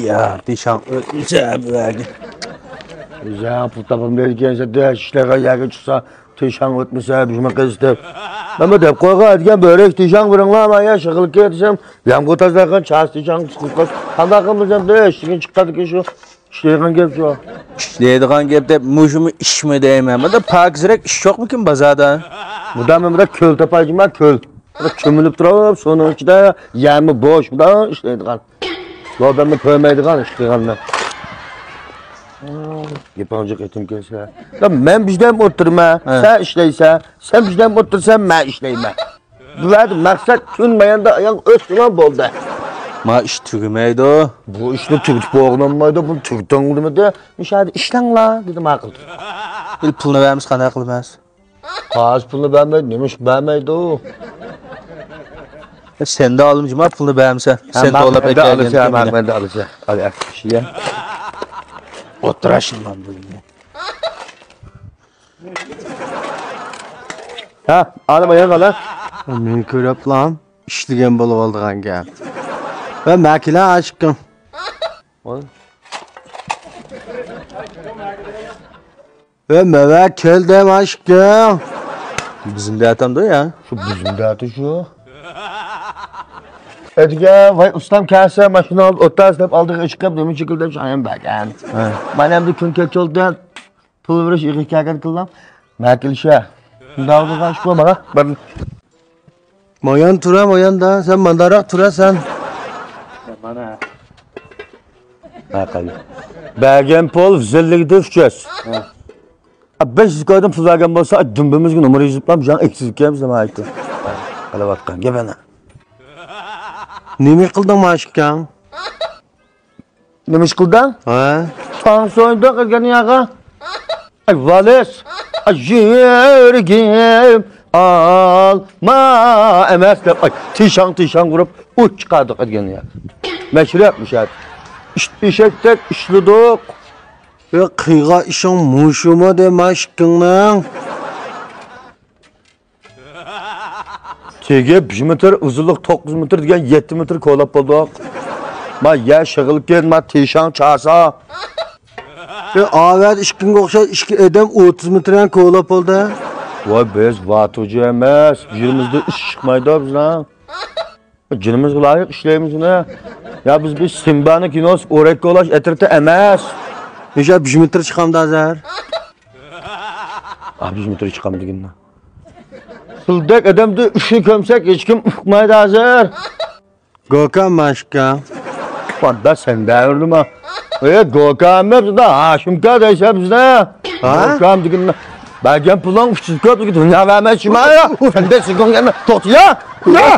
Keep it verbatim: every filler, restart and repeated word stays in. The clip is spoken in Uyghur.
يا، تىشاڭ ئۆتمىسە بۇ يەرگە. ئۆزۈڭ پۇل تاپالمايدىكەنسەن، ئىشلەيدىغان يەرگە چىقسا، تىشاڭ ئۆتمىسە، بىزمۇ قىزىتىپ. مەنمۇ دەپ قويغان ئەتىگەن بۆرەك تىشاڭ بېرىڭلار، مانا يا شىغىلىپ كېتىسەم، يامغۇر تازىلايدىغان چاس تىشاڭ سىقىپ قالسا، قانداق قىلمىسام، ئىشتىكىن چىققاندىكىن شۇ. ئىشلەيدىغان گەپ شۇ. ئىشلەيدىغان گەپ دەپ، مۇشۇمۇ ئىشمۇ دەيمەن. بۇندا پاكىزراق ئىش يوقمىكىن بازاردا؟ بۇدا مەن بۇدا كۆل تاپايچىما، كۆل. بۇدا چۆمۈلۈپ تۇرۇپ، سۇنىڭ ئىچىدە يەرمۇ بوش، بۇدا ئىشلەيدىغان. لوبەمنى كۆرمەيدىغان ئىش قىلغان مەن. گېپىڭ جىق ئېتىم كەلسە. يا مەن بىردەم ئولتۇرىمەن، ھە. سەن ئىشلەيسەن. سەن بىردەم ئولتۇرسەن، مەن ئىشلەيمەن. بۇ يەردە مەقسەت كۈن باياندا ئاياغ ئۆتسىلا بولدى. ما ئىش تۈگىمەيدۇ. بۇ ئىشنى تۈگىتىپ بولغىنىمايدۇ، بۇنى تۈگىتىڭ دېمىدى. مۇشۇ يەردە ئىشلەڭلار دېدى ماقۇل. بىر پۇلنى بەرمىسە قانداق قىلىمىز؟ قايسى پۇلنى بەرمەيدۇ، نېمە ئىش بەرمەيدۇ؟ سەندە ئالىمجۇما پۇلنى بەرمىسە، سەن توۋلاپ ئەكەلگەن. ئولتۇراشىڭلار بۇ يەردە. ھە، ئالىم ئاياغ ئالا. مېنى كۆرۈپلا ئىشلىگەن بولۇۋالىدىغان گەپ. ۋە مەكىلە ئاشىقىم. ۋە مەۋە كەلدىم ئاشىقىم. بىزنى دەتەمدۇ يا؟ شۇ بىزنى دەتى شۇ. ئەتىگە ۋاي ئۇستام كەلسە ماشىنا ئالدى ئولتۇرسا دەپ ئالدىغا ئىشقىپ نېمە شەكىلدە شايان بەرگەن. ھە. مانا ئەمدى كۈن كەچ بولدى. پۇل بېرىش ئېغىر كەلگەن كىللام. مەكىلشە. شۇنداق بولغان ئىش بۇ مانا. بىر مايان تۇرە، ماياندا. سەن مانداراق تۇرە سەن. مانا. ھە، قايدا. بەرگەن پۇل زىللىگدە ئۈچ يۈز. ھە. بەش يۈز كويدىن پۇل بەرگەن بولسا، دۈمبىمىزگە نومۇر يېزىپلام، جان ئېكسىز كەمسە مايتى. قىلىۋاتقان گەپ ئەنە. نېمە قىلدىڭ ماشىكاڭ؟ نېمە ئىش قىلدىڭ؟ ھە؟ تاڭ سويدۇق ئەگەن ياغا. ئاي، ۋالىس. ئاي، يۈرىكىم ئالما ئەمەس دەپ، ئاي، تىشاڭ، تىشاڭ ئۇرۇپ، ئوت چىقاردۇق ئەگەن ياغا. مەشرەپ مۇشەت. ئىش-، ئېشەكتەك ئىشلىدۇق. يا، قىلغان ئىشىڭ مۇشۇمۇ دە ماشىكىڭنىڭ؟ تېگى بىر مېتىر، ئۇزۇنلۇق توققۇز مېتىر دېگەن يەتتە مېتىر كولاپ بولدۇق. ما يەر شىغىلىپ كېتىپ، ما تىشاڭ چاسا. ئاۋەت ئىشقىنغا ئوخشاش ئىككى ئادەم ئوتتۇز مېتىر يەر كولاپ بولدى. ۋاي، بىز ۋاتۇجى ئەمەس، يېرىمىزدە ئىش چىقمايدۇ بىزنىڭ. جېنىمىزغا لايىق ئىشلەيمىز ئۇنى. يا بىز بىر سىمبانى كىنوسى ئورەك كولاش ئەترىتى ئەمەس. نېشە بىر مېتىر چىقامدۇ ھازىر؟ ئا، بىر مېتىر چىقامدىكىن. سىلدەك ئادەمدە ئۈچنى كۆمسەك، ھېچكىم ئۇقمايدۇ ھازىر. گوكا ماشكا. پاندا سەن دەۋردىما؟ ئەي، گوكا ئەمەس، بىزدە ھاشىمكا دەيسەن بىزدە. ھا؟ گوكام دېگىنىنى بەرگەن پۇلۇڭ ئۈچ يۈز كۆپ، دۇنيا بەرمەي چىمايا. سەندە سىگۇڭ يەنە توختىيا. يا!